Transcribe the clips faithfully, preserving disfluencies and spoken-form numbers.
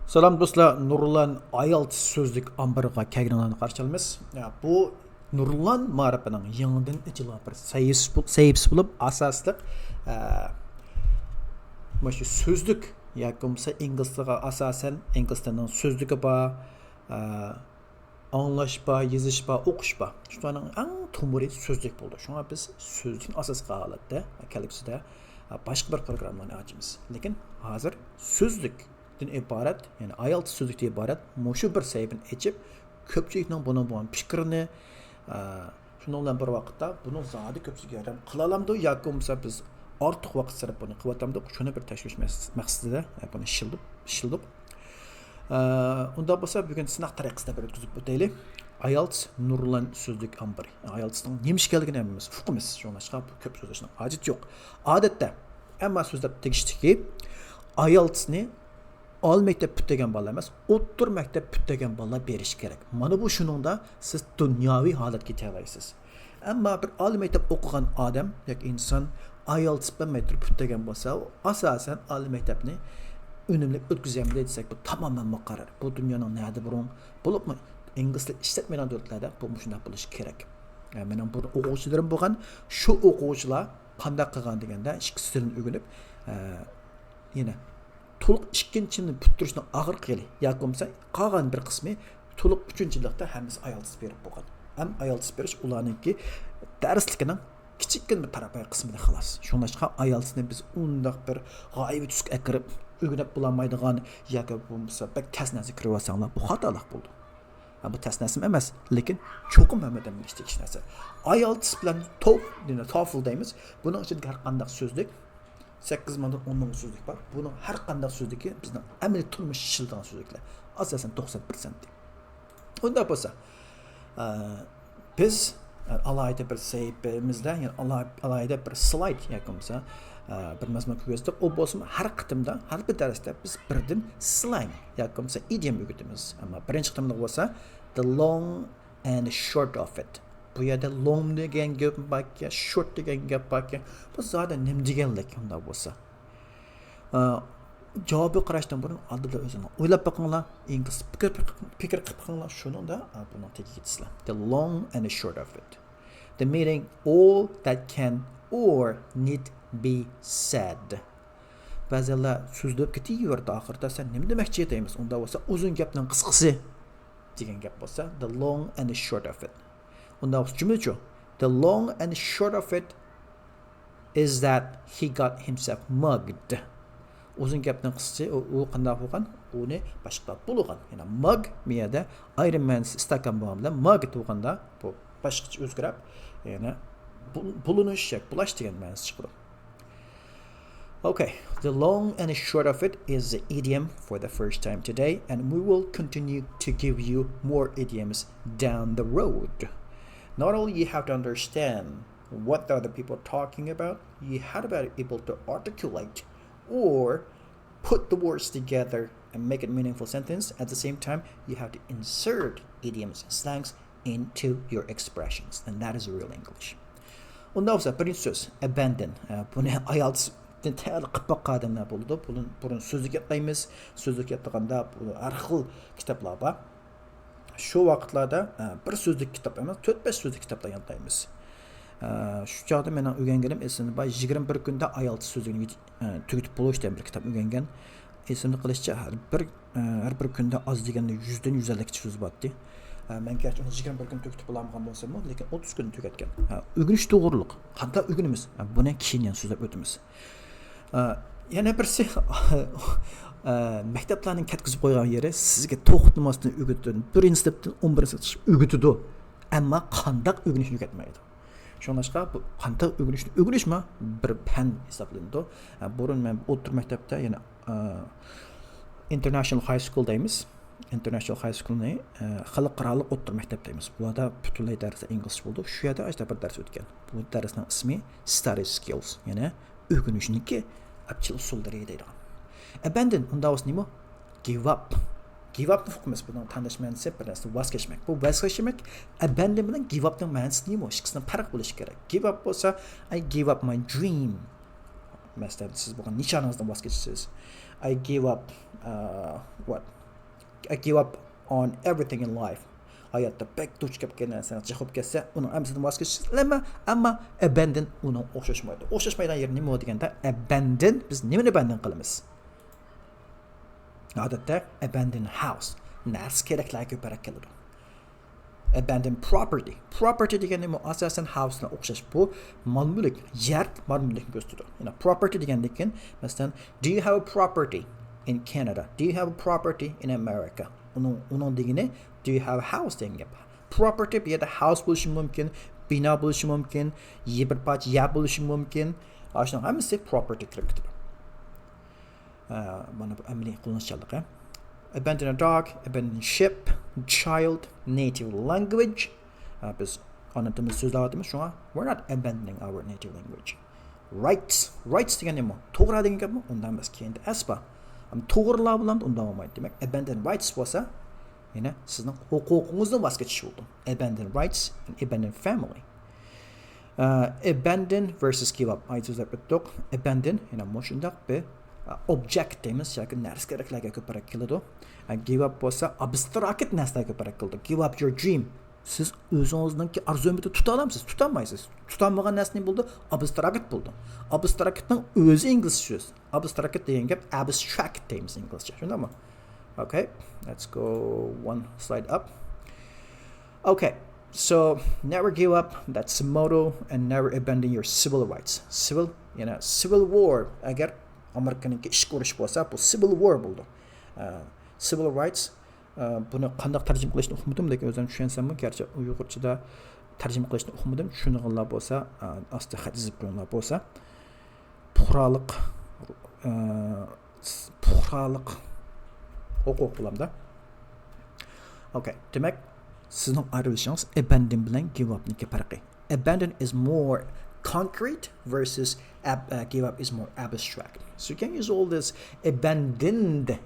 سالام دوستلار، نۇرلان ئايالتىس سۆزلۈك ئامبىرىغا كەلگىنىڭلارنى قارشى ئالىمىز. يا، بۇ نۇرلان مائارىپىنىڭ يېڭىدىن ئېچىلغان بىر سەھىپىسى بول-، سەھىپىسى بولۇپ، ئاساسلىق، ئە، مۇشۇ سۆزلۈك ياكى بولمىسا ئىنگلىز تىلىغا ئاساسەن، ئىنگلىز تىلىنىڭ سۆزلۈكى بار، ئە، ئاڭلاش بار، يېزىش بار، ئوقۇش بار. شۇلارنىڭ ئەڭ تومۇرى سۆزلۈك بولىدۇ. شۇڭا بىز سۆزلۈكنى ئاساس قىلغان ھالەتتە كەلگۈسىدە باشقا بىر پروگراممىلارنى ئاچىمىز. لېكىن ھازىر سۆزلۈكتىن ئىبارەت، يەنى ئايالتىس سۆزلۈكتىن ئىبارەت مۇشۇ بىر سەھىپىنى ئېچىپ، كۆپچىلىكنىڭ بۇنىڭ بولغان پىكرىنى، ئە، شۇنىڭ بىلەن بىر ۋاقىتتا بۇنىڭ زادى كۆپچىلىككە ياردەم قىلالامدۇ ياكى بولمىسا بىز ئارتۇق ۋاقىت سەرپ بۇنى قىلىۋاتامدۇق، شۇنى بىر تەكشۈرۈش مەس-، مەقسىتىدە، ئە، بۇنى ئىشلىدۇق، ئىشلىدۇق. ئە، ئۇنداق بولسا بۈگۈن سىناق تەرىقىسىدە بىر ئۆتكۈزۈپ ئۆتەيلى. ئايالتىس نۇرلان سۆزلۈك ئامبىرى. ئايالتىسنىڭ نېمە ئىكەنلىكىنى ھەممىمىز ئۇقىمىز. شۇڭلاشقا بۇ كۆپ سۆزلەشنىڭ ھاجىتى يوق. ئادەتتە ئەمما سۆزلەپ تېگىشلىكى ئايالتىسنى ئالىي مەكتەپ پۈتتۈرگەن بالىلار ئەمەس، ئوتتۇرا مەكتەپ پۈتتۈرگەن بالىلار بېرىشى كېرەك. مانا بۇ شۇنىڭدا سىز دۇنياۋى ھالەتكە يېتەلەيسىز. ئەمما بىر ئالىي مەكتەپ ئوقۇغان ئادەم ياكى ئىنسان ئايالتىس بىلەن مەكتەپ پۈتتۈرگەن بولسا، ئۇ ئاساسەن ئالىي مەكتەپنى ئۈنۈملۈك ئۆتكۈزەلمىدى دېسەك، بۇ تامامەن مۇقەررەر. بۇ دۇنيانىڭ نەدە بۇرۇن، بولۇپمۇ ئىنگلىز تىلى ئىشلەتمەيدىغان دۆلەتلەردە بۇ مۇشۇنداق بولۇشى كېرەك. ئە، مېنىڭ بۇ ئوقۇغۇچىلىرىم بولغان، شۇ ئوقۇغۇچىلار قانداق قىلغان دېگەندە، ئىككىسى تىلىنى ئۆگىنىپ، ئە، يەنە تولۇق ئىككىنچى يىلنى پۈتتۈرۈشنىڭ ئاخىرقى يىلى ياكى بولمىسا قالغان بىر قىسمى تولۇق ئۈچىنچى يىللىقتا ھەممىسى ئايالتىس بېرىپ بولغان. ھەم ئايالتىس بېرىش ئۇلارنىڭكى دەرسلىكىنىڭ كىچىككىنە بىر تارپاي قىسمىدا خالاس. شۇڭلاشقا ئايالتىسنى بىز ئۇنداق بىر غايىۋى تۈسكە ئەكىرىپ ئۆگىنىپ بولالمايدىغان ياكى بولمىسا بەك تەس نەرسە كىرىۋالساڭلار، بۇ خاتالىق بولىدۇ. ھە، بۇ تەس نەرسىمۇ ئەمەس، لېكىن چوقۇم ھەممىدىن بىلىشتىكى نەرسە. ئايالتىس بىلەن توف، يەنى تافل دەيمىز. بۇنىڭ ئىچىدىكى ھەر قانداق سۆزلۈك، سەككىز مىڭدىن ئون مىڭ سۆزلۈك بار. بۇنىڭ ھەر قانداق سۆزلۈكى بىزنىڭ ئەمەلىي تۇرمۇش ئىشلىتىدىغان سۆزلۈكلەر. ئاساسەن توقسان پىرسەنتى. ئۇنداق بولسا، ئە، بىز، ئە، ئالاھىدە بىر سەھىپىمىزدە، يەنى ئالا-، ئالاھىدە بىر سلايد ياكى بولمىسا، ئە، بىر مەزمۇن كۆرگۈزدۇق. ئۇ بولسىمۇ ھەر قېتىمدا، ھەر بىر دەرستە بىز بىردىن سلەڭ ياكى بولمىسا ئىدىيوم ئۆگىتىمىز. ئەمما بىرىنچى قېتىملىق بولسا، the long and short of it. بۇ يەردە long دېگەن گەپ باركەن، short دېگەن گەپ باركەن. بۇ زادى نېمە دېگەنلىك ئۇنداق بولسا؟ ئە، جاۋابىغا قاراشتىن بۇرۇن ئالدى بىلەن ئۆزۈڭلار ئويلاپ بېقىڭلار، ئىنگلىز پىكىر، پىكىر قىلىپ بېقىڭلار، شۇنىڭدا، ئە، بۇنىڭ تېگىگە يېتىسىلەر. The long and short of it. The meaning, all that can or need be said. بەزىلەر سۆزلەپ كېتىۋېرىدۇ ئاخىرىدا، سەن نېمە دېمەكچى دەيمىز. ئۇنداق بولسا ئۇزۇن گەپنىڭ قىسقىسى دېگەن گەپ بولسا، the long and short of it. ئۇنداق بولسا جۈملىچۇ؟ The long and short of it is that he got himself mugged. ئۇزۇن گەپنىڭ قىسقىسى، ئۇ، ئۇ قانداق بولغان؟ ئۇنى باشقىلار بۇلىغان. يەنى mug بۇ يەردە ئايرىم مەنىسى ئىستاكان بولغان بىلەن mug بولغاندا بۇ باشقىچە ئۆزگىرىپ، يەنى بۇ-، بۇلىنىش ياكى بۇلاش دېگەن مەنىسى چىقىدۇ. Okay, the long and short of it is the idiom for the first time today, and we will continue to give you more idioms down the road. Not only you have to understand what the other people are talking about, you have to be able to articulate or put the words together and make a meaningful sentence. At the same time, you have to insert idioms and slangs into your expressions, and that is real English. ئۇنداق بولسا، بىرىنچى سۆز، abandon. ئە، بۇنى ئايالتىستىن تەييارلىق قىلىپ باققان ئادەملەر بولىدۇ. بۇنى بۇرۇن سۆزلۈك يادلايمىز. سۆزلۈك يادلىغاندا بۇ ھەر خىل كىتابلار بار. شۇ ۋاقىتلاردا، ئە، بىر سۆزلۈك كىتاب ئەمەس، تۆت بەش سۆزلۈك كىتابلار يادلايمىز. ئە، شۇ چاغدا مېنىڭ ئۆگەنگىنىم ئېسىمدە بار، يىگىرمە بىر كۈندە ئايالتىس سۆزلۈكىنى ئە، تۈگىتىپ بولۇش دېگەن بىر كىتاب ئۆگەنگەن. ئېسىمدە قېلىشىچە، ھەر بىر، ئە، ھەر بىر كۈندە ئاز دېگەندە يۈزدىن يۈز ئەللىككىچە سۆز بارتتى. ئە، مەن گەرچە ئۇنى يىگىرمە بىر كۈن تۈگىتىپ بولالمىغان بولساممۇ، لېكىن ئوتتۇز كۈندە تۈگەتكەن. ئە، ئۆگىنىش توغرۇلۇق. قانداق ئۆگىنىمىز؟ ئە، بۇنى كېيىن يەنە سۆزلەپ ئۆتىمىز. ئە، يەنە بىرسى، ئە، مەكتەپلەرنىڭ كەتكۈزۈپ قويغان يېرى سىزگە توختىماستىن ئۆگىتىدۇ. بىرىنچى سىنىپتىن ئون بىرىنچى سىنىپقىچە ئۆگىتىدۇ. ئەمما قانداق ئۆگىنىشنى ئۆگەتمەيدۇ. شۇڭلاشقا بۇ قانداق ئۆگىنىشنى ئۆگىنىشمۇ بىر پەن ھېسابلىنىدۇ. ئە، بۇرۇن مەن ئوتتۇرا مەكتەپتە، يەنى، ئە، International High School دەيمىز. International High School نى، ئە، خەلقئارالىق ئوتتۇرا مەكتەپ دەيمىز. بۇلاردا پۈتۈنلەي دەرسلەر ئىنگلىزچە بولىدۇ. شۇ يەردە ئاشۇنداق بىر دەرس ئۆتكەن. بۇ دەرسنىڭ ئىسمى Study Skills، يەنى ئۆگىنىشنىڭكى ئەپچىل ئۇسۇللىرى دەيدىغان. ئەبەندىن ئۇنداق بولسا نېمە؟ Give up. Give up نى ئۇقىمىز. بۇنىڭ تەڭداش مەنىسى بىر نەرسىدىن ۋاز كەچمەك. بۇ ۋاز كەچمەك ئەبەندىن بىلەن give up نىڭ مەنىسى نېمە؟ ئىككىسىنىڭ پەرقى بولۇشى كېرەك. Give up بولسا، I give up my dream. مەسىلەن، سىز بولغان نىشانىڭىزدىن ۋاز كېچىسىز. I give up, uh, what? I give up on everything in life. ھاياتتا بەك دۇچ كەپ كەلگەن نەرسىلەر جىق بولۇپ كەتسە، ئۇنىڭ ھەممىسىدىن ۋاز كېچىشلەرمۇ، ئەمما abandon ئۇنىڭ ئوخشاشمايدۇ. ئوخشاشمايدىغان يېرى نېمە دېگەندە، abandon، بىز نېمىنى abandon قىلىمىز؟ ئادەتتە abandon house، نەرسە كېرەكلەرگە كۆپرەك كېلىدۇ. Abandon property. Property دېگەن نېمە؟ ئاساسەن house نى ئوخشاش. بۇ مال-مۈلۈك، يەر مال-مۈلۈكنى كۆرسىتىدۇ. يەنى property دېگەندىن كېيىن، مەسىلەن، do you have a property in Canada? Do you have a property in America? ئۇنىڭ، ئۇنىڭ دېگىنى do you have a house دېگەن گەپ. Property بۇ يەردە house بولۇشى مۇمكىن، بىنا بولۇشى مۇمكىن، يە، بىر پارچە يەر بولۇشى مۇمكىن. ئاشۇنىڭ ھەممىسى property كىرىپ كېتىدۇ. ئە، مانا بۇ ئەمەلىي قوللىنىشچانلىقى. Abandon a dog, abandon ship, child, native language. ئە، بىز ئانا تىلىمىزنى سۆزلەۋاتىمىز، شۇڭا we're not abandoning our native language. Rights. Rights دېگەن نېمە؟ توغرا دېگەن گەپمۇ؟ ئۇنداق ئەمەس، كەينىدە s بار. ئەمما توغرىلار بىلەن ئۇنداق بولمايدۇ. دېمەك، abandon rights بولسا، يەنە سىزنىڭ ھوقۇقىڭىزدىن ۋاز كېچىش بولىدۇ. Abandon rights and abandon family. ئە، abandon versus give up. ئايا سۆزلەپ ئۆتتۇق. Abandon يەنە مۇشۇنداق بىر، ئە، object دەيمىز ياكى نەرسە كېرەكلەرگە كۆپرەك كېلىدۇ. ئە، give up بولسا abstract نەرسىلەرگە كۆپرەك كېلىدۇ. Give up your dream. سىز ئۆزىڭىزنىڭكى ئارزۇ ئۈمىدىنى تۇتالامسىز؟ تۇتالمايسىز. تۇتالمىغان نەرسە نېمە بولىدۇ؟ Abstract بولىدۇ. Abstract نىڭ ئۆزى ئىنگلىزچە سۆز. Abstract دېگەن گەپ abstract دەيمىز ئىنگلىزچە. شۇنداقمۇ؟ Okay, let's go one slide up. Okay, so never give up, that's the motto, and never abandon your civil rights. Civil، يەنى civil war، ئەگەر ئامېرىكىنىڭكى ئىچكى ئۇرۇشى بولسا، بۇ civil war بولىدۇ. ئە، civil rights، ئە، بۇنى قانداق تەرجىمە قىلىشنى ئۇقمىدىم، لېكىن ئۆزۈم چۈشەنسەممۇ، گەرچە ئۇيغۇرچىدا تەرجىمە قىلىشنى ئۇقمىدىم، چۈشىنىدىغانلار بولسا، ئە، ئاستىغا خەت يېزىپ قويۇڭلار بولسا. پۇقرالىق، ئە، پۇقرالىق ھوقۇق بولامدا. Okay، دېمەك، سىزنىڭ ئايرىلىشىڭىز abandon بىلەن give up نىڭكى پەرقى. Abandon is more concrete versus ab-, uh, give up is more abstract. So you can use all this abandoned,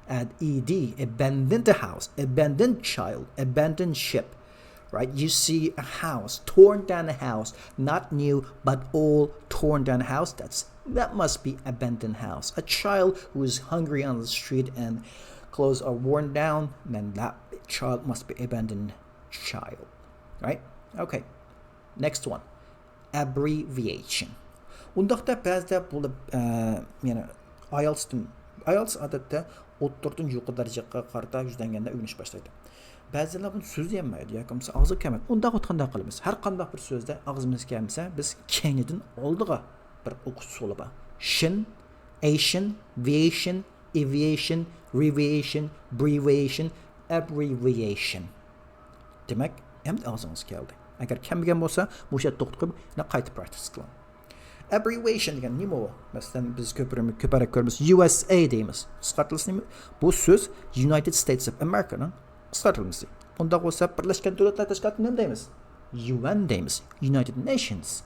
add ed, abandoned house, abandoned child, abandoned ship, right? You see a house, torn down a house, not new, but old, torn down house. That's, that must be abandoned house. A child who is hungry on the street and clothes are worn down, then that child must be abandoned child, right? Okay. Next one. Abbreviation. ئۇنداقتا بەزىدە بولۇپ، ئە، يەنە ئايالستىن، ئايالس ئادەتتە ئوتتۇرىدىن يۇقىرى دەرىجىگە قارىتا يۈزلەنگەندە ئۆگىنىش باشلايدۇ. بەزىلەر بۇنى سۆزلىيەلمەيدۇ ياكى بولمىسا ئاغزىغا كەلمەيدۇ. ئۇنداق ۋاقىتتا قانداق قىلىمىز؟ ھەر قانداق بىر سۆزدە ئاغزىمىزغا كەلمىسە، بىز كەينىدىن ئالدىغا بىر ئوقۇش ئۇسۇلى بار. شىن، ئېيشىن، ۋېيشىن، ئېۋىيېشىن، رېۋىيېشىن، برېۋىيېشىن، ئەبرېۋىيېشىن. دېمەك، ئەمدى ئاغزىڭىز كەلدى. ئەگەر كەلمىگەن بولسا، مۇشۇ يەردە توختىتىپ قويۇپ، يەنە قايتا پراكتىس قىلىڭ. ئەبرېۋىيېشىن دېگەن نېمە ئۇ؟ مەسىلەن، بىز كۆپرەك، كۆپرەك كۆرىمىز، يۇ ئېس ئېي دەيمىز. قىسقارتىلىشى نېمە؟ بۇ سۆز United States of America نىڭ قىسقارتىلمىسى. ئۇنداق بولسا، بىرلەشكەن دۆلەتلەر تەشكىلاتىنى نېمە دەيمىز؟ يۇ ئېن دەيمىز. United Nations.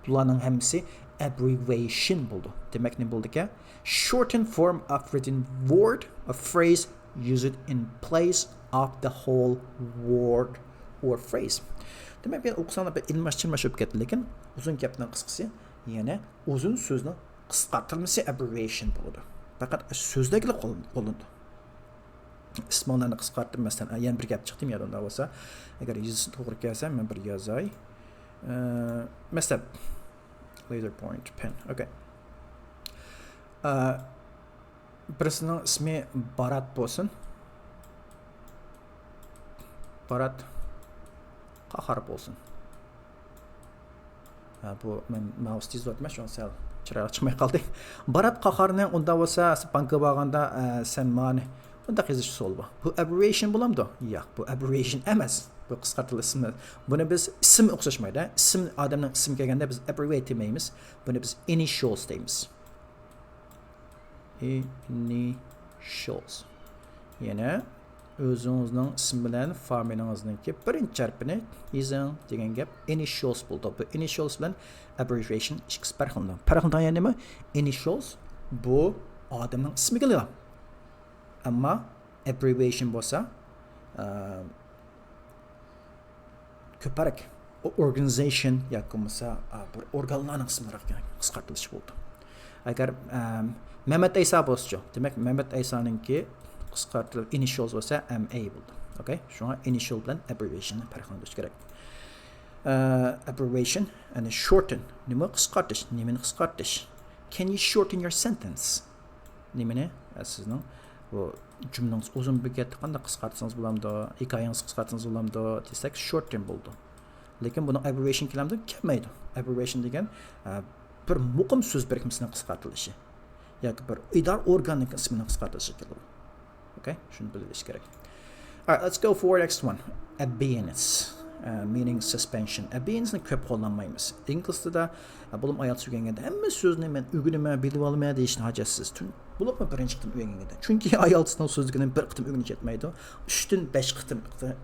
بۇلارنىڭ ھەممىسى ئەبرېۋىيېشىن بولىدۇ. دېمەك، نېمە بولىدىكەن؟ Shortened form of written word, a phrase used in place of the whole word or phrase. دېمەك، بۇ يەردە ئوقۇساڭلار بىر ئىلماش-چىلماش بولۇپ كەتتى، لېكىن ئۇزۇن گەپنىڭ قىسقىسى، يەنى ئۇزۇن سۆزنىڭ قىسقارتىلمىسى ئەبرېۋىيېشىن بولىدۇ. پەقەت سۆزلەرگىلا قوللىنىدۇ. ئىسىملارنى قىسقارتتىم، مەسىلەن، يەنە بىر گەپ چىقتى يادىمدا بولسا. ئەگەر يېزىشى توغرا كەلسە، مەن بىر يازاي. ئە، مەسىلەن، laser point pen. Okay. ئە، بىرسىنىڭ ئىسمى بارات بولسۇن. بارات قاھار بولسۇن. ھە، بۇ مەن ماۋۇس تېزلىۋاتىمەن، شۇڭا سەل چىرايلىق چىقماي قالدى. بارات قاھارنى ئۇنداق بولسا، بانكىغا بارغاندا، ئە، سەن مانى بۇنداق يېزىش ئۇسۇلى بار. بۇ ئەبرېۋىيېشىن بولامدۇ؟ ياق، بۇ ئەبرېۋىيېشىن ئەمەس. بۇ قىسقارتىلغان ئىسىم. بۇنى بىز ئىسىم ئوخشاشمايدۇ. ئىسىم، ئادەمنىڭ ئىسمى كەلگەندە بىز ئەبرېۋىيېت دېمەيمىز. بۇنى بىز ئىنىشىيالس دەيمىز. ئىنىشىيالس. يەنە ئۆزىڭىزنىڭ ئىسمى بىلەن فامىلىڭىزنىڭكى بىرىنچى ھەرپىنى يېزىڭ دېگەن گەپ ئىنىشىيالس بولىدۇ. بۇ ئىنىشىيالس بىلەن ئەبرېۋىيېشىن ئىككىسى پەرقلىنىدۇ. پەرقلىنىدىغان يەر نېمە؟ ئىنىشىيالس بۇ ئادەمنىڭ ئىسمىگىلا. ئەمما ئەبرېۋىيېشىن بولسا، ئە، كۆپرەك ئورگانىزېيشن ياكى بولمىسا، ئا، بىر ئورگانلارنىڭ ئىسىملىرىغا قىسقارتىلىشى بولىدۇ. ئەگەر ئەم، مەمەت ئەيسا بولسىچۇ؟ دېمەك، مەمەت ئەيسانىڭكى قىسقارتىلىپ initials بولسا M A بولىدۇ. ئوكەي؟ شۇڭا initial بىلەن abbreviation نى پەرقلەندۈرۈش كېرەك. ئە، abbreviation، يەنى shorten. نېمە قىسقارتىش؟ نېمىنى قىسقارتىش؟ Can you shorten your sentence? نېمىنى؟ ئە، سىزنىڭ بۇ جۈملىڭىز ئۇزۇن بولۇپ كەتتى، قانداق قىسقارتسىڭىز بولامدۇ؟ ھېكايىڭىزنى قىسقارتسىڭىز بولامدۇ؟ دېسەك، shorten بولىدۇ. لېكىن بۇنىڭ abbreviation كېلەمدۇ؟ كەلمەيدۇ. Abbreviation دېگەن، ئە، بىر مۇقىم سۆز بىرىكمىسىنىڭ قىسقارتىلىشى ياكى بىر ئىدارە ئورگانىنىڭ ئىسمىنىڭ قىسقارتىلىشى كېلىدۇ. ئوكەي؟ شۇنى بىلىش كېرەك. Alright, let's go for next one. Abeyance، uh, meaning suspension. Abeyance نى كۆپ قوللانمايمىز. ئىنگلىز تىلىدا، ئە، بولۇپمۇ ئايالتىس ئۆگەنگەندە ھەممە سۆزنى مەن ئۆگىنىمەن، بىلىۋالىمەن دېيىشنى ھاجەتسىز. چۈن-، بولۇپمۇ بىرىنچى قېتىم ئۆگەنگەندە. چۈنكى ئايالتىسنىڭ سۆزلۈكىنى بىر قېتىم ئۆگىنىش يەتمەيدۇ. ئۈچتىن بەش قېتىم،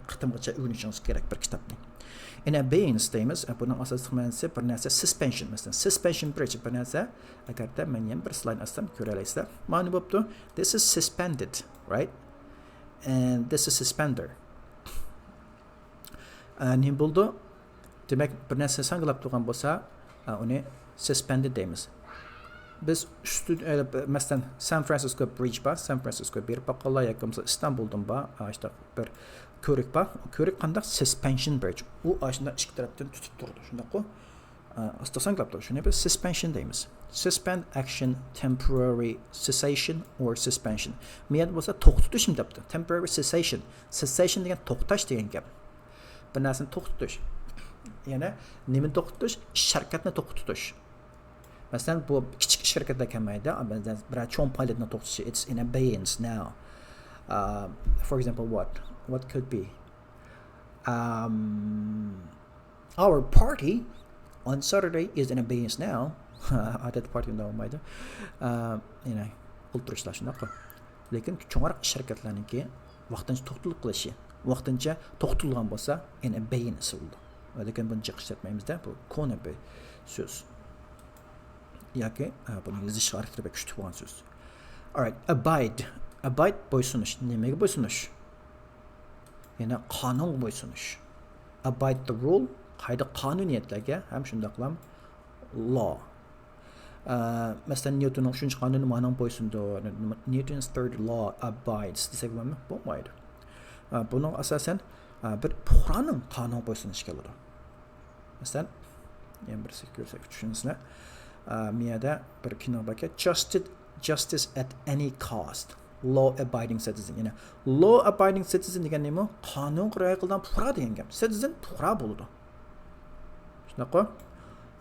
قېتىمغىچە ئۆگىنىشىڭىز كېرەك بىر كىتابنى. In abeyance دەيمىز. ئە، بۇنىڭ ئاساسلىق مەنىسى بىر نەرسە suspension. مەسىلەن، suspension بىر، بىر نەرسە، ئەگەردە مەن يەنە بىر سلايدنى ئاچسام كۆرەلەيسىلەر. مانا بوپتۇ. This is suspended, right? And this is suspender. ئە، نېمە بولىدۇ؟ دېمەك، بىر نەرسە ساڭگىلاپ تۇرغان بولسا، ئە، ئۇنى suspended دەيمىز. بىز ئۈستى، ئە، مەسىلەن، سان فرانسىسكو برىدج بار، سان فرانسىسكو بېرىپ باققانلار ياكى بولمىسا ئىستانبۇلدىن بار، ئە، شۇنداق بىر كۆۋرۈك بار. ئۇ كۆۋرۈك قانداق؟ Suspension bridge. ئۇ ئاشۇنداق ئىككى تەرەپتىن تۇتۇپ تۇرىدۇ، شۇنداققۇ؟ ئە، ئاستا ساڭگىلاپ تۇرىدۇ. شۇنى بىز suspension دەيمىز. Suspend action, temporary cessation or suspension. مىيەدە بولسا توختىتىشمۇ دەپتۇ. Temporary cessation. Cessation دېگەن توختاش دېگەن گەپ. بىر نەرسىنى توختىتىش. يەنى نېمىنى توختىتىش؟ ئىش ھەرىكەتنى توختىتىش. مەسىلەن، بۇ كىچىك ئىش ھەرىكەتلەر كەلمەيدۇ. مەسىلەن، بىرەر چوڭ پائالىيەتنى توختىتىشى. It's in abeyance now. Uh, for example, what? What could be? Um, our party on Saturday is in abeyance now. ئادەتتە پارتىيە ئۇنداق بولمايدۇ. ئە، يەنە ئولتۇرۇشلار شۇنداققۇ. لېكىن چوڭراق ئىش ھەرىكەتلەرنىڭكى ۋاقتىنچە توختىتىلىپ قېلىشى. ۋاقتىنچە توختىتىلغان بولسا، يەنە abeyance بولىدۇ. لېكىن بۇنى جىق ئىشلەتمەيمىز-دە، بۇ كونا بىر سۆز. ياكى، ئە، بۇنى يېزىش خاراكتېرى بەك كۈچلۈك بولغان سۆز. Alright, abide. Abide بويسۇنۇش. نېمىگە بويسۇنۇش؟ يەنە قانۇنغا بويسۇنۇش. Abide the rule، قائىدە قانۇنىيەتلەرگە ھەم شۇنداقلا law. ئە، مەسىلەن، نيۇتوننىڭ ئۈچىنچى قانۇنى مانىڭ بويسۇنىدۇ. Newton's third law abides دېسەك بولامدۇ؟ بولمايدۇ. ئە، بۇنىڭ ئاساسەن، ئە، بىر پۇقرانىڭ قانۇنغا بويسۇنۇشى كېلىدۇ. مەسىلەن، يەنە بىرسىگە كۆرسەك چۈشىنىسىلەر. ئە، مىيەدە بىر كىنو باركەن، Justice, justice at any cost. Law abiding citizen. يەنى law abiding citizen دېگەن نېمە؟ قانۇنغا رىئايە قىلىدىغان پۇقرا دېگەن گەپ. Citizen پۇقرا بولىدۇ. شۇنداققۇ؟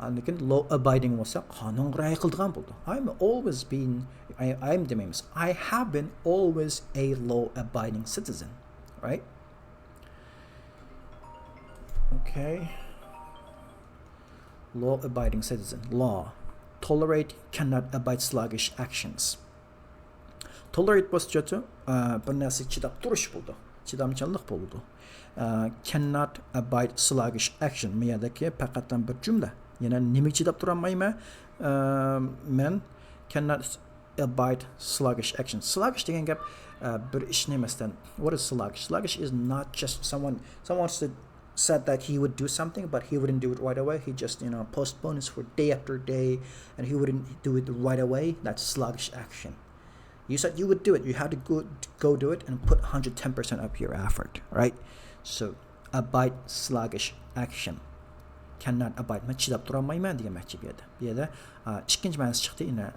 ئاندىن كېيىن law abiding بولسا قانۇنغا رىئايە قىلىدىغان بولىدۇ. I'm always been, I, I'm دېمەيمىز. I have been always a law abiding citizen. Right? Okay. Law abiding citizen. Law. Tolerate, cannot abide sluggish actions. Tolerate بولسىچۇ، ئە، بىر نەرسىگە چىداپ تۇرۇش بولىدۇ. چىدامچانلىق بولىدۇ. ئە، cannot abide sluggish action. بۇ يەردىكى پەقەتلا بىر جۈملە. يەنە نېمىگە چىداپ تۇرالمايمەن؟ ئە، مەن cannot abide sluggish action. Sluggish دېگەن گەپ، ئە، بىر ئىشنى، مەسىلەن، what is sluggish? Sluggish is not just someone, someone said, said that he would do something, but he wouldn't do it right away. He just, you know, postpones for day after day, and he wouldn't do it right away. That's sluggish action. You said you would do it. You had to go, go do it and put hundred ten percent of your effort, right? So, abide sluggish action. Cannot abide. مەن چىداپ تۇرالمايمەن دېگەنمەكچى بۇ يەردە. بۇ يەردە، ئا، ئىككىنچى مەنىسى چىقتى. يەنە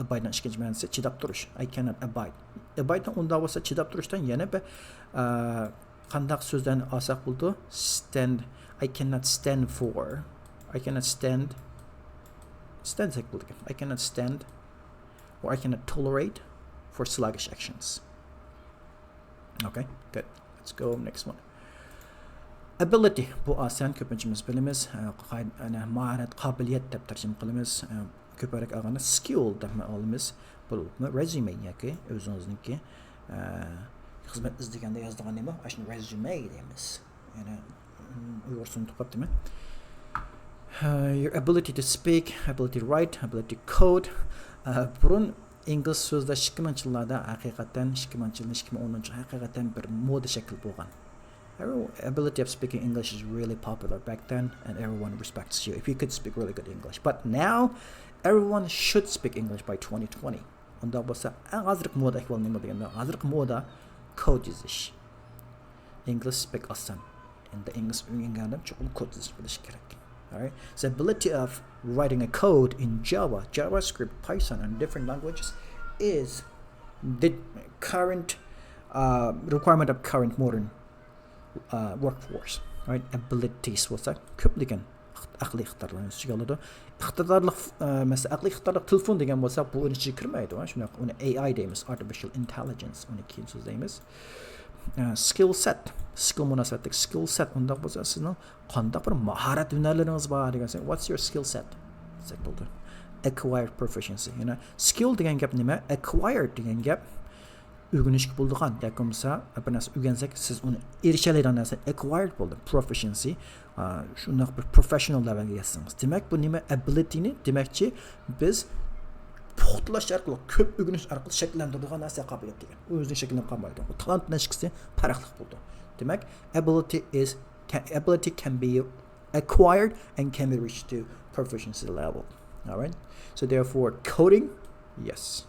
abide نىڭ ئىككىنچى مەنىسى چىداپ تۇرۇش. I cannot abide. Abide نىڭ ئۇنداق بولسا چىداپ تۇرۇشتىن يەنە بىر، ئا، قانداق سۆزلەرنى ئالساق بولىدۇ؟ Stand. I cannot stand for. I cannot stand. Stand دېسەك بولىدىكەن. I cannot stand or I cannot tolerate for sluggish actions. Okay, good. Let's go next one. Ability. بۇ ئاسان، كۆپىنچىمىز بىلىمىز. ئە، قاي-، ئەنە، ماھارەت، قابىلىيەت دەپ تەرجىمە قىلىمىز. ئە، كۆپرەك ئالغاندا skill دەپمۇ ئالىمىز. بولۇپمۇ resume ياكى ئۆزىڭىزنىڭكى، ئە، خىزمەت ئىزدىگەندە يازىدىغان نېمە؟ ئاشۇنى resume دەيمىز. يەنە، ئۇم، ئۇيغۇرچىسىنى ئۇنتۇپ قاپتىمەن. ئە، your ability to speak, ability to write, ability to code. ئە، بۇرۇن ئىنگلىز سۆزلەش ئىككى مىڭىنچى يىللاردا ھەقىقەتەن، ئىككى مىڭىنچى يىل، ئىككى مىڭ ئونىنچى يىل ھەقىقەتەن بىر مودا شەكىل بولغان. Every-, ability of speaking English is really popular back then, and everyone respects you if you could speak really good English. But now, Everyone should speak English by twenty twenty. ئۇنداق بولسا، ئەڭ ھازىرقى مودا ئەھۋالى نېمە دېگەندە، ھازىرقى مودا كود يېزىش. ئىنگلىز بەك ئاسان. ئەمدى ئىنگلىز ئۆگەنگەن ئادەم چوقۇم كود يېزىش بىلىشى كېرەك. Alright? The ability of writing a code in Java, JavaScript, Python and different languages is the current uh, requirement of current modern uh, workforce. Right? Abilities بولسا كۆپلىگەن ئەقلىي ئىقتىدارلارنى ئۆز ئىچىگە ئالىدۇ. ئىقتىدارلىق، ئە، مەسىلەن، ئەقلىي ئىقتىدارلىق تېلېفون دېگەن بولسا، بۇ ئۇنىڭ ئىچىگە كىرمەيدۇ. شۇنداق، ئۇنى A I دەيمىز، artificial intelligence، ئۇنى كېيىن سۆزلەيمىز. ئە، skill set، skill مۇناسىۋەتلىك skill set، ئۇنداق بولسا، سىزنىڭ قانداق بىر ماھارەت ھۈنەرلىرىڭىز بار دېگەن، what's your skill set دېسەك بولىدۇ. Acquired proficiency. يەنى skill دېگەن گەپ نېمە؟ Acquired دېگەن گەپ ئۆگىنىشكە بولىدىغان ياكى بولمىسا بىر نەرسە ئۆگەنسەك، سىز ئۇنى ئېرىشەلەيدىغان نەرسە، acquired بولدى، proficiency. ئا، شۇنداق بىر professional levelگە يەتسىڭىز. دېمەك، بۇ نېمە؟ Abilityنى، دېمەكچى، بىز پۇختىلاش ئارقىلىق، كۆپ ئۆگىنىش ئارقىلىق شەكىللەندۈرىدىغان نەرسە قابىلىيەت دېگەن. ئۆزىدىن شەكىللىنىپ قالمايدۇ. بۇ تالانت بىلەن ئىككىسى پەرقلىق بولىدۇ. دېمەك، ability is can, ability can be acquired and can be reached to proficiency level. Alright? So therefore, coding, yes.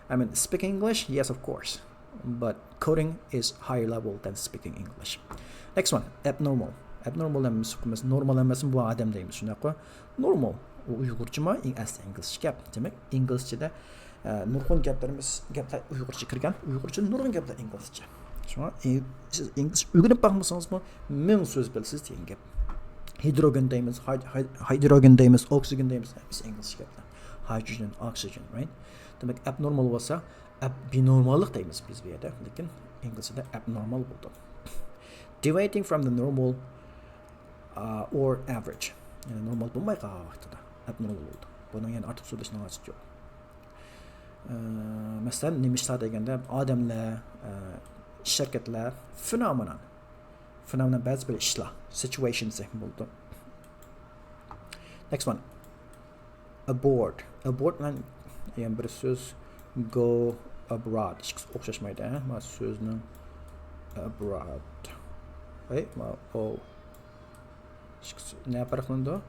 I mean, speaking English, yes, of course. But coding is higher level than speaking English. Next one, abnormal. Abnormal ئەمەس، نورمال ئەمەسمۇ، بۇ ئادەم دەيمىز، شۇنداققۇ؟ Normal، ئۇ ئۇيغۇرچىمۇ؟ ئەسلى ئىنگلىزچە گەپ. دېمەك، ئىنگلىزچىدە، ئە، نۇرغۇن گەپلىرىمىز، گەپلەر ئۇيغۇرچە كىرگەن، ئۇيغۇرچە نۇرغۇن گەپلەر ئىنگلىزچە. شۇڭا ئى-، سىز ئىنگلىزچە ئۆگىنىپ باقمىسىڭىزمۇ، مىڭ سۆز بىلىسىز دېگەن گەپ. ھىدروگېن دەيمىز، ھاي-، ھاي-، ھايدروگېن دەيمىز، ئوكسىگېن دەيمىز، ھەممىسى ئىنگلىزچە گەپلەر. Hydrogen, oxygen, right? دېمەك، abnormal بولسا، ئەب-، بىنورماللىق دەيمىز بىز بۇ يەردە، لېكىن ئىنگلىزچىدە abnormal بولىدۇ. Deviating from the normal, uh, or average. يەنى نورمال بولماي قالغان ۋاقتىدا abnormal بولىدۇ. بۇنىڭ يەنە ئارتۇق سۆزلەشنىڭ ھاجىتى يوق. ئە، مەسىلەن، نېمە ئىشلار دېگەندە، ئادەملەر، ئە، شىركەتلەر، فېنومېنون. فېنومېنون بەزى بىر ئىشلار، سىتۇئېيشن دېسەك بولىدۇ. Next one. Abroad. Abroad بىلەن يەنە بىر سۆز go abroad. ئىككىسى ئوخشاشمايدۇ، ھە؟ ما سۆزنىڭ abroad. ئەي، ما ئو. ئىككىسى نە پەرقلىنىدۇ؟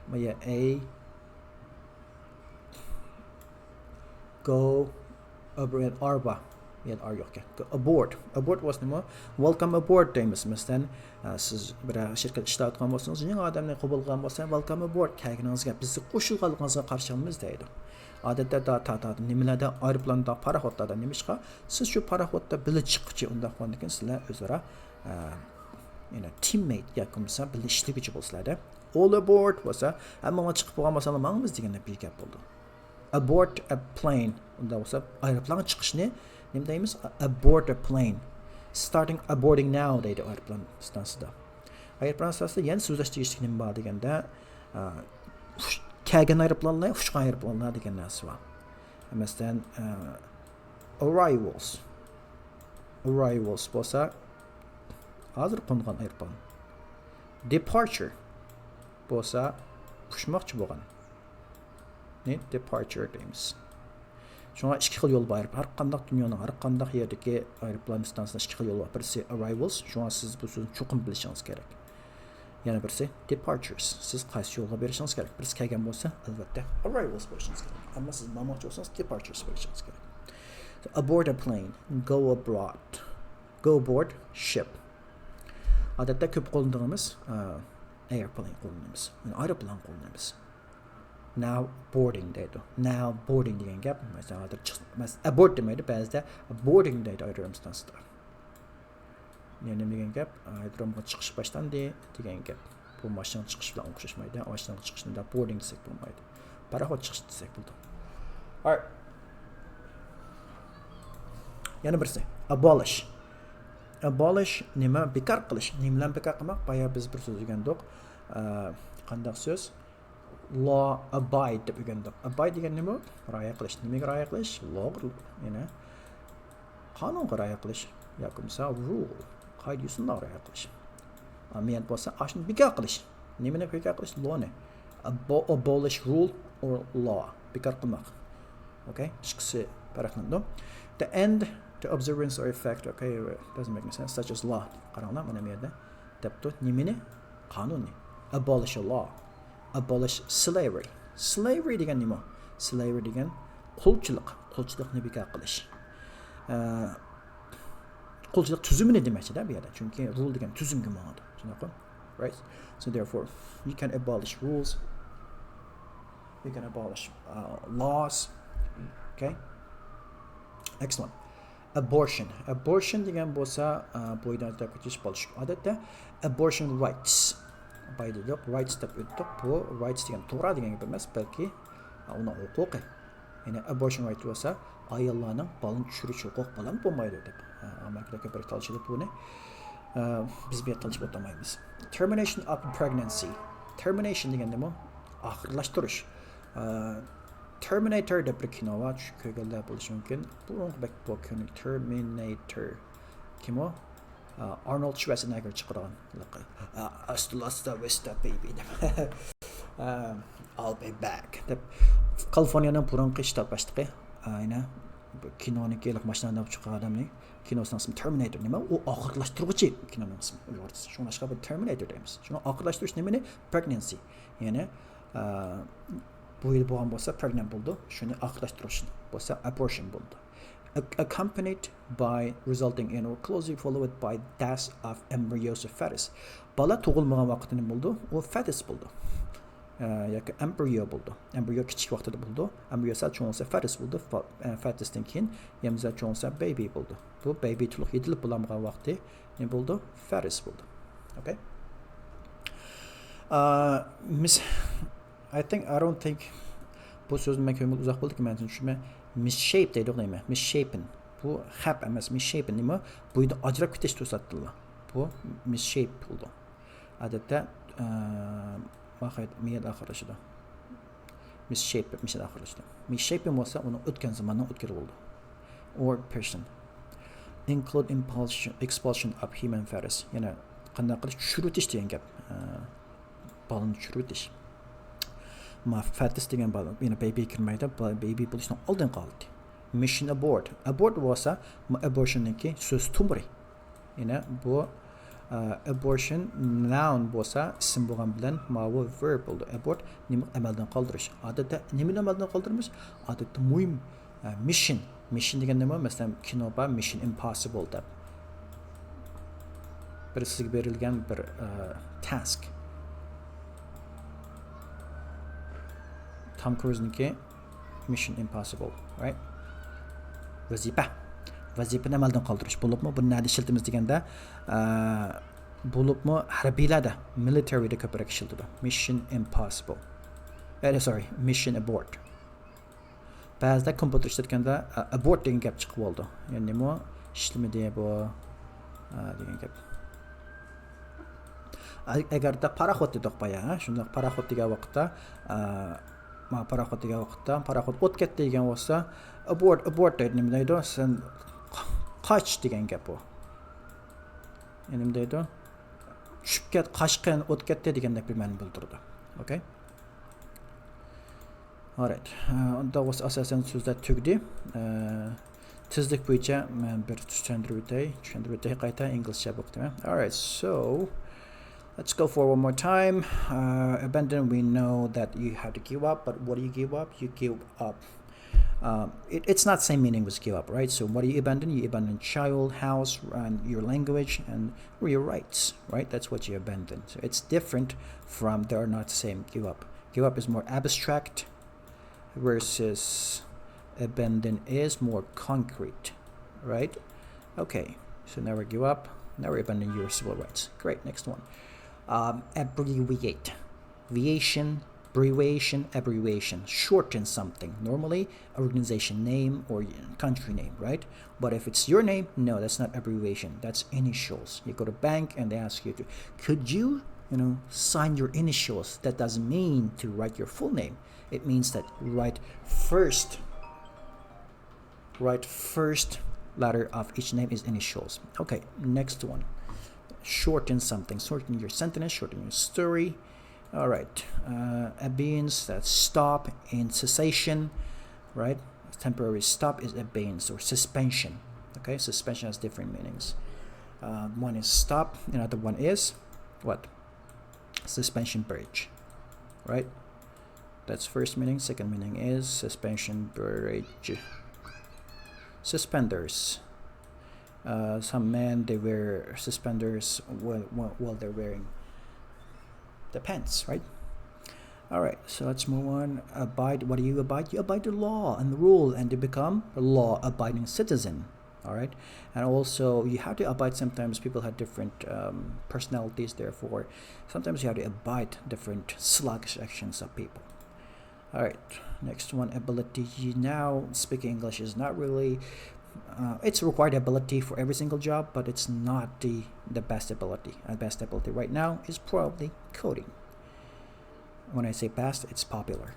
ما يە A go abroad، ئار بار. يەنە ئار يوقكەن. Go aboard. Aboard بولسا نېمە؟ Welcome aboard دەيمىز. مەسىلەن، ئە، سىز بىرەر شىركەتتە ئىشلەۋاتقان بولسىڭىز، يېڭى ئادەمنى قوبۇل قىلغان بولسا، welcome aboard، كەلگىنىڭىزگە، بىزنى قوشۇلغانلىقىڭىزغا قارشى ئالىمىز دەيدۇ. ئادەتتە تا-، تا-، تا-، نېمىلەردە، ئايروپىلاندا، پاراخوتلاردا نېمىشقا، سىز شۇ پاراخوتتا بىللە چىققۇچى، ئۇنداق بولغاندىكىن سىلەر ئۆزئارا، ئە، يەنى تىممېيت ياكى بولمىسا بىللە ئىشلىگۈچى بولىسىلەر-دە. All aboard بولسا، ھەممىڭلار چىقىپ بولغان بولساڭلار ماڭىمىز دېگەندە بىر گەپ بولىدۇ. Abort a plane. ئۇنداق بولسا، ئايروپىلانغا چىقىشنى نېمە دەيمىز؟ Abort a plane. Starting aboarding now دەيدۇ ئايروپىلان ئىستانسىدا. ئايروپىلان ئىستانسىدا يەنە سۆزلەش تېگىشلىك نېمە بار دېگەندە، ئە، ئۇچ-، كەلگەن ئايروپىلانلار، ئۇچقان ئايروپىلانلار دېگەن نەرسە بار. مەسىلەن، ئە، arrivals. Arrivals بولسا، ھازىر قونغان ئايروپىلان. Departure بولسا، ئۇچماقچى بولغان. نى departure دەيمىز. شۇڭا ئىككى خىل يول بار. ھەر قانداق دۇنيانىڭ، ھەر قانداق يەردىكى ئايروپىلان ئىستانسىسىدا ئىككى خىل يول بار. بىرسى arrivals، شۇڭا سىز بۇ سۆزنى چوقۇم بىلىشىڭىز كېرەك. يەنە بىرسى departures. سىز قايسى يولغا بېرىشىڭىز كېرەك؟ بىرسى كەلگەن بولسا، ئەلۋەتتە، arrivals بېرىشىڭىز كېرەك. ئەمما سىز ماڭماقچى بولسىڭىز، departures بېرىشىڭىز كېرەك. Aboard a plane, go abroad. Go aboard ship. ئادەتتە كۆپ قوللىنىدىغىنىمىز، ئە، airplane قوللىنىمىز. يەنى ئايروپىلان قوللىنىمىز. Now boarding دەيدۇ. Now boarding دېگەن گەپ، مەسىلەن، ھازىر چىق-، مەس-، abort دېمەيدۇ، بەزىدە boarding دەيدۇ ئايروپىلان ئىستانسىسىدا. يەنى نېمە دېگەن گەپ؟ ئايرودرومغا چىقىش باشلاندى دېگەن گەپ. بۇ ماشىنىنىڭ چىقىشى بىلەن ئوخشاشمايدۇ. ماشىنىنىڭ چىقىشىنى boarding دېسەك بولمايدۇ. پاراخوت چىقىشى دېسەك بولىدۇ. Alright. يەنە بىرسى. Abolish. Abolish نېمە؟ بىكار قىلىش. نېمە بىلەن بىكار قىلماق؟ بايا بىز بىر سۆز ئۆگەندۇق. ئە، قانداق سۆز؟ Law abide دەپ ئۆگەندۇق. Abide دېگەن نېمە؟ رىئايە قىلىش. نېمىگە رىئايە قىلىش؟ Lawغا، يەنى قانۇنغا رىئايە قىلىش. ياكى بولمىسا rule، قائىدە-يوسۇنلارغا رىئايە قىلىش. ئەمەلىيەت بولسا ئاشۇنى بىكار قىلىش. نېمىنى بىكار قىلىش؟ Lawنى. Abo-، abolish rule or law. بىكار قىلماق. ئوكەي؟ ئىككىسى پەرقلىنىدۇ. The end, the observance or effect, okay, doesn't make any sense, such as law. قاراڭلار، مانا بۇ يەردە دەپتۇ، نېمىنى؟ قانۇننى. Abolish a law. Abolish slavery. Slavery دېگەن نېمە؟ Slavery دېگەن قۇلچىلىق، قۇلچىلىقنى بىكار قىلىش. ئە، قۇلچىلىق تۈزۈمىنى دېمەكچىدە بۇ يەردە. چۈنكى rule دېگەن تۈزۈمگە ماڭىدۇ. شۇنداققۇ؟ Right? So therefore, you can abolish rules. You can abolish, uh, laws. Okay? Next one. Abortion. Abortion دېگەن بولسا، ئە، بويىدىن ئەتەپ كېتىش بولۇش. ئادەتتە abortion rights. بايا دېدۇق، rights دەپ ئۆتتۇق. بۇ rights دېگەن توغرا دېگەن گەپ ئەمەس، بەلكى، ئە، ئۇنىڭ ھوقۇقى. يەنى abortion right بولسا، ئاياللارنىڭ بالىنى چۈشۈرۈش ھوقۇقى بولامدۇ بولمايدۇ دەپ. ئە، ئامېرىكىدا كۆپرەك تالىشىدۇ بۇنى. ئە، بىز بۇ يەردە تالىشىپ ئولتۇرمايمىز. Termination of pregnancy. Termination دېگەن نېمە؟ ئاخىرلاشتۇرۇش. ئە، Terminator دەپ بىر كىنو بار، چۈش كۆرگەنلەر بولۇشى مۇمكىن. بۇ بەك بۇ كىنو Terminator. كىم ئۇ؟ ئە، ئارنولد شۋارسنېگگېر چىقىرغان. ئە، Hasta la vista, baby دەپ. ئە، I'll be back دەپ. كالىفورنىيەنىڭ بۇرۇنقى شتات باشلىقى. ئە، يەنە بۇ كىنونىڭكى ماشىنا ھەيدەپ چىققان ئادەمنى. كىنوسىنىڭ ئىسمى Terminator. نېمە؟ ئۇ ئاخىرلاشتۇرغۇچى كىنونىڭ ئىسمى. ئۇيغۇرچىسى. شۇڭلاشقا بىر Terminator دەيمىز. شۇنىڭ ئاخىرلاشتۇرۇش نېمىنى؟ Pregnancy. يەنى، ئە، بويىدا بولغان بولسا pregnant بولىدۇ. شۇنى ئاخىرلاشتۇرۇش بولسا abortion بولىدۇ. Ac-، accompanied by resulting in or closely followed by death of embryo or fetus. بالا تۇغۇلمىغان ۋاقىتتا نېمە بولىدۇ؟ ئۇ fetus بولىدۇ. ئە، ياكى embryo بولىدۇ. Embryo كىچىك ۋاقتىدا بولىدۇ. Embryo سەل چوڭ بولسا fetus بولىدۇ. فا-، ئە، fetus تىن كېيىن يەنە سەل چوڭ بولسا baby بولىدۇ. بۇ baby تولۇق يېتىلىپ بولالمىغان ۋاقتى نېمە بولىدۇ؟ Fetus بولىدۇ. Okay؟ ئە، mis-، I think, I don't think بۇ سۆزنى مەن كۆرمىگىلى ئۇزاق بولدىكى، مەن چۈشىنىمەن. Misshape دەيدۇ دەيمەن. Misshapen. بۇ خەپ ئەمەس، misshapen نېمە؟ بويىدا ئاجراپ كېتىش توساتتىنلا. بۇ misshape بولىدۇ. ئادەتتە، ئە، ماخەيت، مىيەدە ئاخىرلىشىدۇ. Misshape، misshape ئاخىرلىشىدۇ. Misshapen بولسا ئۇنىڭ ئۆتكەن زاماننىڭ ئۆتكىلى بولىدۇ. Or person. Include impulsion، expulsion of human fetus. يەنى قانداق قىلىش؟ چۈشۈرۈۋېتىش دېگەن گەپ. ئە، بالىنى چۈشۈرۈۋېتىش. ما fetus دېگەن بالا، يەنى baby كىرمەيدۇ، با-، baby بولۇشنىڭ ئالدىنقى ھالىتى. Mission abort. Abort بولسا، ما abortionنىڭكى سۆز تومۇرى. يەنە بۇ، ئە، abortion noun بولسا، ئىسىم بولغان بىلەن ماۋۇ verb بولىدۇ. Abort نېمە؟ ئەمەلدىن قالدۇرۇش. ئادەتتە نېمىنى ئەمەلدىن قالدۇرىمىز؟ ئادەتتە مۇھىم، ئە، mission. Mission دېگەن نېمە؟ مەسىلەن، كىنو بار، Mission Impossible دەپ. بىر سىزگە بېرىلگەن بىر، ئە، task. تام كروزنىڭكى Mission Impossible، right؟ ۋەزىپە. ۋەزىپىنى ئەمەلدىن قالدۇرۇش. بولۇپمۇ بۇنى نەدە ئىشلىتىمىز دېگەندە، ئە، بولۇپمۇ ھەربىيلەردە، militaryدا كۆپرەك ئىشلىتىدۇ. Mission Impossible. ئە، sorry, Mission Abort. بەزىدە كومپيۇتېر ئىشلەتكەندە، ئە، abort دېگەن گەپ چىقىپ بولىدۇ. يەنى نېمە؟ ئىشلىمىدى بۇ، ئە، دېگەن گەپ. ئە-، ئەگەردە پاراخوت دېدۇق بايا، ھە؟ شۇنداق پاراخوت دېگەن ۋاقىتتا، ئە، ما پاراخوت دېگەن ۋاقىتتا، پاراخوت ئوت كەتتى دېگەن بولسا، abort، abort دەيدۇ، نېمە دەيدۇ؟ سەن قاچ دېگەن گەپ ئۇ. يەنى نېمە دەيدۇ؟ چۈشۈپ كەت، قاچقىن، ئوت كەتتى دېگەندەك بىر مەنە بىلدۈرىدۇ. Okay؟ Alright. ئۇنداق بولسا ئاساسەن سۆزلەر تۈگىدى. ئە، تېزلىك بويىچە مەن بىر چۈشەندۈرۈپ ئۆتەي. چۈشەندۈرۈپ ئۆتەي قايتا ئىنگلىزچە بولۇپ كېتىمەن. Alright, so let's go for one more time. Uh, abandon, we know that you have to give up, but what do you give up? You give up. Um, it, it's not same meaning with give up, right? So what do you abandon? You abandon child, house, and your language, and or your rights, right? That's what you abandon. So it's different from, they are not same, give up. Give up is more abstract versus abandon is more concrete, right? Okay, so never give up, never abandon your civil rights. Great, next one. Um, abbreviate. Viation, abbreviation, abbreviation. Shorten something. Normally, organization name or country name, right? But if it's your name, no, that's not abbreviation. That's initials. You go to bank and they ask you to, could you, you know, sign your initials? That doesn't mean to write your full name. It means that write first, write first letter of each name is initials. Okay, next one. Shorten something. Shorten your sentence, shorten your story. All right. Uh, abeyance, that's stop, and cessation, right? Temporary stop is abeyance or suspension. Okay, suspension has different meanings. Uh, one is stop, another one is what? Suspension bridge, right? That's first meaning. Second meaning is suspension bridge. Suspenders. Uh, some men, they wear suspenders while, while, while they're wearing the pants, right? All right, so let's move on. Abide, what do you abide? You abide the law and the rule, and you become a law-abiding citizen. All right, and also you have to abide. Sometimes people have different um, personalities, therefore, sometimes you have to abide different sluggish actions of people. All right, next one, ability. Now, speaking English is not really, uh, it's a required ability for every single job, but it's not the, the best ability. And best ability right now is probably coding. When I say best, it's popular.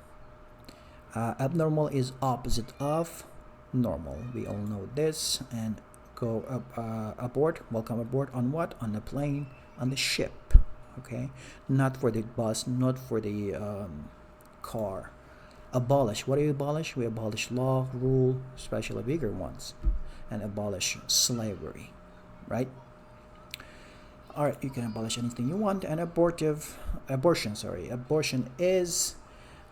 Uh, abnormal is opposite of normal. We all know this. And go up, uh, aboard, welcome aboard on what? On the plane, on the ship. Okay, not for the bus, not for the um, car. Abolish. What do you abolish? We abolish law, rule, especially bigger ones, and abolish slavery, right? All right, you can abolish anything you want. And abortive, abortion, sorry, abortion is,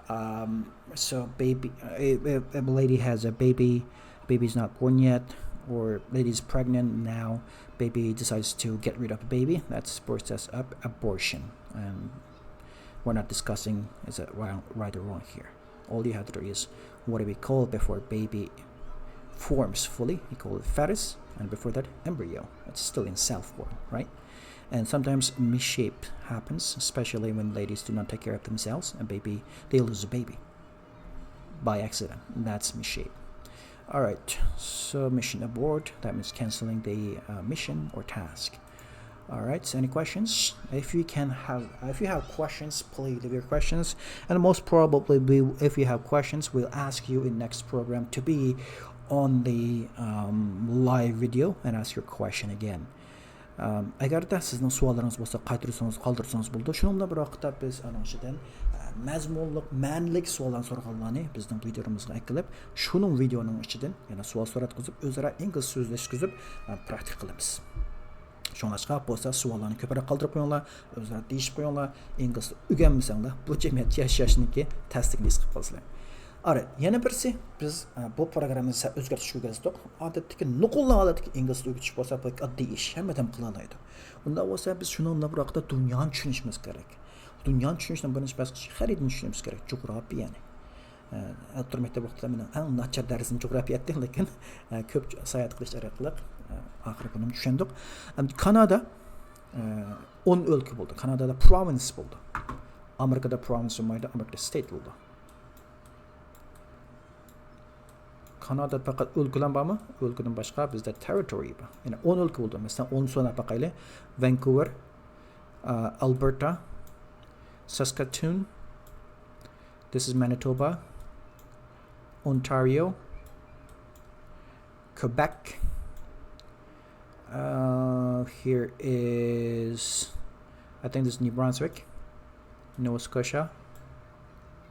um, so baby, if, if a lady has a baby, baby's not born yet, or lady's pregnant now, baby decides to get rid of the baby, that's process of abortion. And we're not discussing is it wrong, right or wrong here. All you have to do is what do we call before baby forms fully? We call it fetus, and before that, embryo. It's still in cell form, right? And sometimes misshape happens, especially when ladies do not take care of themselves, and baby, they lose a baby by accident. That's misshape. All right, so mission abort, that means canceling the uh, mission or task. All right, so any questions? If you can have, if you have questions, please leave your questions. And most probably, we, if you have questions, we'll ask you in next program to be on the um, live video and ask your question again. ئەم، ئەگەردە سىزنىڭ سوئاللىرىڭىز بولسا، قايتۇرسىڭىز، قالدۇرسىڭىز بولىدۇ. شۇنىڭ بىلەن بىر ۋاقىتتا بىز ئانىڭ ئىچىدىن، ئە، مەزمۇنلۇق، مەنىلىك سوئاللارنى سورىغانلارنى بىزنىڭ ۋىدىيومىزغا ئەكىلىپ، شۇنىڭ ۋىدىيونىڭ ئىچىدىن يەنە سوئال سوراتقۇزۇپ، ئۆزئارا ئىنگلىز سۆزلەشكۈزۈپ، ئە، پراكتىكا قىلىمىز. شۇڭلاشقا بولسا سوئاللارنى كۆپرەك قالدۇرۇپ قويۇڭلار، ئۆزئارا دېيىشىپ قويۇڭلار. ئىنگلىزنى ئۆگەنمىسەڭلار، بۇ جەمئىيەت ياشاشنىڭكى تەسلىكىنى ھېس قىلىپ قالىسىلەر. ئارا، يەنە بىرسى، بىز، ئە، بۇ پروگراممىنى سەل ئۆزگەرتىشكە كىرگۈزدۇق. ئادەتتىكى نوقۇللۇق ھالەتتىكى ئىنگلىز تىلى ئۆگىتىش بولسا، بەك ئاددىي ئىش، ھەممە ئادەم قىلالايدۇ. ئۇنداق بولسا، بىز شۇنىڭ بىلەن بىر ۋاقىتتا دۇنيانى چۈشىنىشىمىز كېرەك. دۇنيانى چۈشىنىشنىڭ بىرىنچى باسقۇچى خەرىتىنى چۈشىنىشىمىز كېرەك، جۇغراپىيەنى. ئە، ئوتتۇرا مەكتەپ ۋاقتىدا مېنىڭ ئەڭ ناچار دەرسىم جۇغراپىيە ئىدى، لېكىن، ئە، كۆپ ساياھەت قىلىش ئارقىلىق، ئە، ئاخىرى بۇنىمۇ چۈشەندۇق. ئەمدى كانادا، ئە، ئون ئۆلكە بولدى. كانادادا پروۋىنس بولدى. ئامېرىكىدا پروۋىنس بولمايدۇ، ئامېرىكىدا ستېيت بولىدۇ. كانادادا پەقەت ئۆلكىلەر بارمۇ؟ ئۆلكىدىن باشقا بىزدە تېررىتورىي بار. يەنى ئون ئۆلكە بولدى. مەسىلەن، ئون ساناپ باقايلى. ۋانكۇۋېر، ئە، ئالبېرتا، ساسكاتچوۋان، this is Manitoba, Ontario, Quebec. Uh, here is, I think this is New Brunswick, Nova Scotia,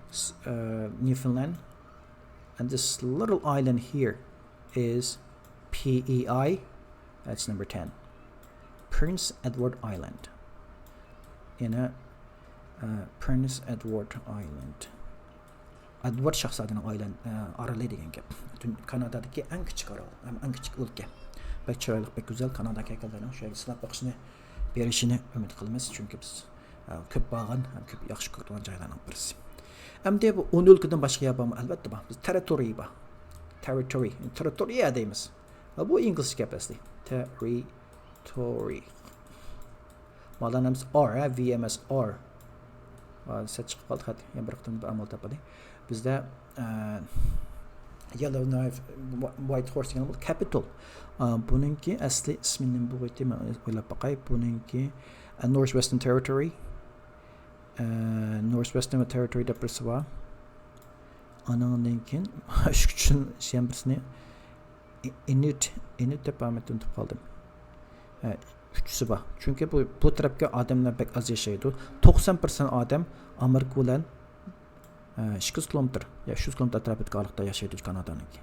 s- uh, Newfoundland, and this little island here is P E I, that's number ten, Prince Edward Island. يەنە، uh, Prince Edward Island. ئەدۋارد شاھزادىنىڭ ئايلان-، ئە، ئارىلى دېگەن گەپ. دۇن-، كانادادىكى ئەڭ كىچىك ئارال، ھەم ئەڭ كىچىك ئۆلكە. بەك چىرايلىق، بەك گۈزەل. كاناداغا كەلگەنلەرنىڭ شۇ يەرگە سىناپ بېقىشىنى، بېرىشىنى ئۈمىد قىلىمىز. چۈنكى بىز، ئە، كۆپ بارغان ھەم كۆپ ياخشى كۆرىدىغان جايلارنىڭ بىرسى. ئەمدى بۇ ئون ئۆلكىدىن باشقا يەر بارمۇ؟ ئەلۋەتتە بار. بىز تېررىتورىي بار. تېررىتورىي. تېررىتورىيە دەيمىز. ۋە بۇ ئىنگلىزچە گەپ ئەسلى. تېررىتورىي. مانا نېمىسى ئار، ھە، ۋى ئېم ئېس ئار. ۋا، سەت چىقىپ قالدى، خەت. يەنە بىر قېتىم بىر ئامال تاپايلى. بىزدە، ئە، يەللو نايف، ۋايت ھورس دېگەن بولدى. كەپىتال. ئە، بۇنىڭكى ئەسلى ئىسمى نېمە بولغىيتى؟ مەن ئويلاپ باقاي. بۇنىڭكى، ئە، نورس ۋېستېرن تېررىتورىي. ئە، نورس ۋېستېرن تېررىتورىي دەپ بىرسى بار. ئانىڭدىن كېيىن، ئۈچ كۈچۈن يەنە بىرسىنى ئى-، ئىنۇت، ئىنۇت دەپ بارمىدى، ئۇنتۇپ قالدىم. ھە، ئۈچىسى بار. چۈنكى بۇ، بۇ تەرەپكە ئادەملەر بەك ئاز ياشايدۇ. توقسان پىرسەنت ئادەم ئامېرىكا بىلەن، ھە، ئىككى يۈز كىلومېتىر يا ئۈچ يۈز كىلومېتىر ئەتراپىدىكى ئارىلىقتا ياشايدۇ كانادانىڭكى.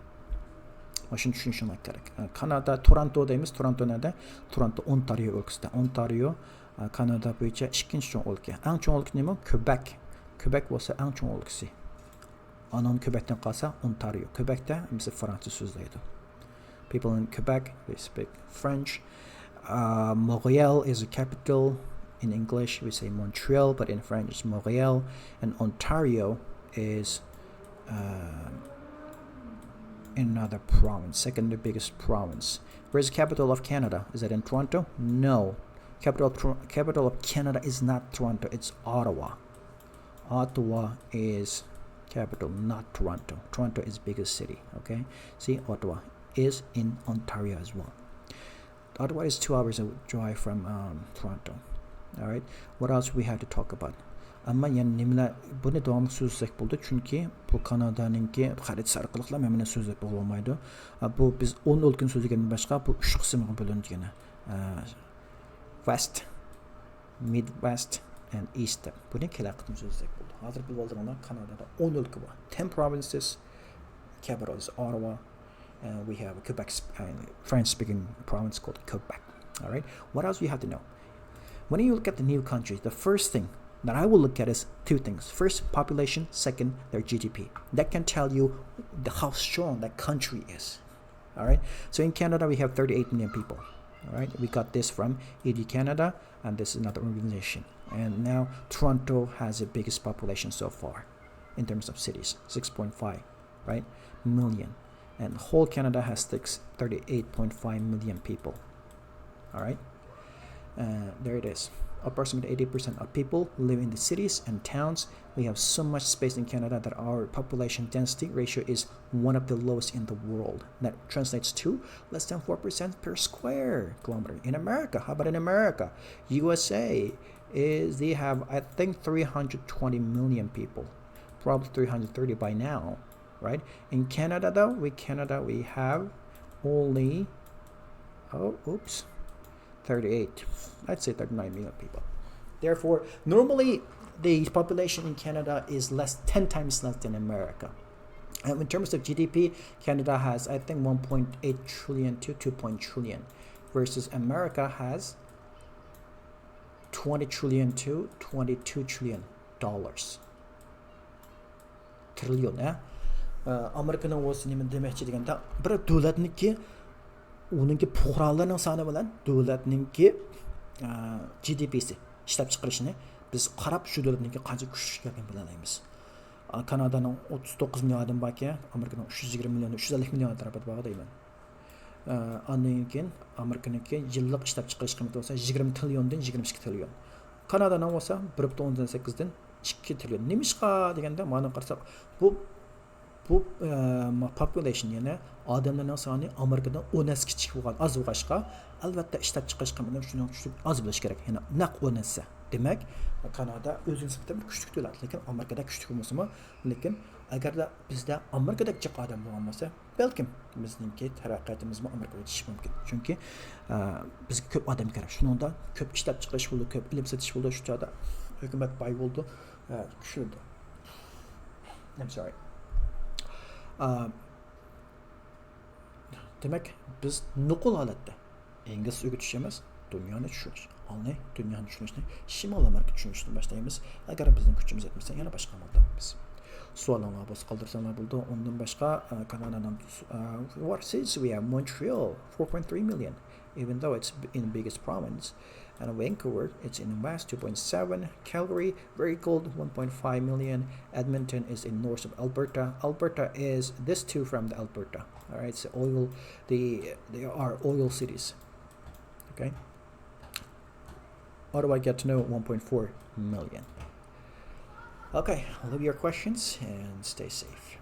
مانا شۇنى چۈشىنىشىڭلار كېرەك. ھە، كانادا، تورونتو دەيمىز. تورونتو نەدە؟ تورونتو ئونتارىو ئۆلكىسىدە. ئونتارىو، ھە، كانادا بويىچە ئىككىنچى چوڭ ئۆلكە. ئەڭ چوڭ ئۆلكە نېمە؟ كېبېك. كېبېك بولسا ئەڭ چوڭ ئۆلكىسى. ئانان كۆبەكتىن قالسا، ئونتارىيو. كۆبەكتە ھەممىسى فرانسۇز سۆزلەيدۇ. People in Quebec, they speak French. Uh, Montreal is a capital in English, we say Montreal, but in French it's Montréal. And Ontario is uh, another province, second biggest province. Where's the capital of Canada? Is it in Toronto? No. Capital of, Tor- capital of Canada is not Toronto, it's Ottawa. Ottawa is capital, not Toronto. Toronto is biggest city, okay? See, Ottawa is in Ontario as well. Ottawa is two hours a drive from um, Toronto. All right. What else we have to talk about? ئەمما يەنە نېمىلەر، بۇنى داۋاملىق سۆزلىسەك بولىدۇ، چۈنكى بۇ كانادانىڭكى خەرىتىسى ئارقىلىقلا ھەممىنى سۆزلەپ بولالمايدۇ. ئە، بۇ بىز ئون ئۆلكىنى سۆزلىگەندىن باشقا، بۇ ئۈچ قىسىمغا بۆلۈنىدىكەن. ئە، West, Midwest and East دەپ. بۇنى كېلەر قېتىم سۆزلىسەك بولىدۇ. ھازىر بىلىۋالدىڭلار، كانادادا ئون ئۆلكە بار. Ten provinces, capital is Ottawa, and we have a Quebec, sp- uh, French-speaking province called Quebec. All right. What else you have to know? When you look at the new countries, the first thing that I will look at is two things. First, population. Second, their G D P. That can tell you the, how strong that country is. All right. So in Canada, we have thirty-eight million people. All right. We got this from E D Canada, and this is another organization. And now Toronto has the biggest population so far in terms of cities, six point five, right, million. And whole Canada has six, thirty-eight point five million people. All right. Uh, there it is. Approximately eighty percent of people live in the cities and towns. We have so much space in Canada that our population density ratio is one of the lowest in the world. That translates to less than four percent per square kilometer. In America, how about in America? U S A is, they have, I think, three hundred twenty million people. Probably three hundred thirty by now, right? In Canada, though, we Canada, we have only, oh, oops, thirty-eight. Let's say thirty-nine million people. Therefore, normally the population in Canada is less, ten times less than America. And in terms of G D P, Canada has, I think, one point eight trillion to two point trillion, versus America has twenty trillion to twenty-two trillion dollars. ترىليون، ھە؟ ئامېرىكىنىڭ بولسا نېمە دېمەكچى دېگەندە، بىر دۆلەتنىڭكى، ئۇنىڭكى پۇقرالىرىنىڭ سانى بىلەن دۆلەتنىڭكى، ئە، جى دى پىسى، ئىشلەپچىقىرىشىنى بىز قاراپ، شۇ دۆلەتنىڭكى قانچە كۈچلۈك ئىكەنلىكىنى بىلەلەيمىز. ئە، كانادانىڭ ئوتتۇز توققۇز مىليون ئادەم باركەن، ئامېرىكىنىڭ ئۈچ يۈز يىگىرمە مىليون، ئۈچ يۈز ئەللىك مىليون ئەتراپىدا بار دەيمەن. ئە، ئاندىن كېيىن ئامېرىكىنىڭكى يىللىق ئىشلەپچىقىرىش قىممىتى بولسا يىگىرمە تىرىليوندىن يىگىرمە ئىككى تىرىليون. كانادانىڭ بولسا بىر پۈتۈن ئوندىن سەككىزدىن ئىككى تىرىليون. نېمىشقا دېگەندە، مانا قارىساق، بۇ، بۇ، ئە، ما-، population، يەنى ئادەملەرنىڭ سانى ئامېرىكىدىن ئون ھەسسە كىچىك بولغان، ئاز بولغاچقا، ئەلۋەتتە، ئىشلەپچىقىرىش قىممىتىنىڭ شۇنىڭ ئۈچۈن ئاز بولۇشى كېرەك. يەنى نەق ئون ھەسسە. دېمەك، كانادا ئۆزى نىسبەتەن بىر كۈچلۈك دۆلەت، لېكىن ئامېرىكىدەك كۈچلۈك بولمىسىمۇ، لېكىن ئەگەردە بىزدە ئامېرىكىدەك جىق ئادەم بولغان بولسا، بەلكىم بىزنىڭكى تەرەققىياتىمىزمۇ ئامېرىكىغا يېتىشى مۇمكىن. چۈنكى، ئە، بىزگە كۆپ ئادەم كېرەك. شۇنىڭدا كۆپ ئىشلەپچىقىرىش بولىدۇ، كۆپ ئېلىپ سېتىش بولىدۇ، شۇ چاغدا ھۆكۈمەت باي بولىدۇ، ئە، كۈچلىنىدۇ. I'm sorry. ئە، دېمەك، بىز نوقۇل ھالەتتە ئىنگلىزچە ئۆگىتىش ئەمەس، دۇنيانى چۈشىنىش. ھالنى، دۇنيانى چۈشىنىشنى شىمال ئامېرىكا چۈشىنىشتىن باشلايمىز. ئەگەر بىزنىڭ كۈچىمىز يەتمىسە، يەنە باشقا ئامال تاپىمىز. سوئالىڭلار بولسا قالدۇرساڭلار بولىدۇ. ئۇندىن باشقا، ئە، كانادانىڭ، ئە، what cities we have? Montreal, four point three million, even though it's in biggest province. And Vancouver, it's in west, two point seven. Calgary, very cold, one point five million. Edmonton is in north of Alberta. Alberta is this two from the Alberta. All right, so oil, the, they are oil cities. Okay. Ottawa, Gatineau, one point four million. Okay, leave your questions and stay safe.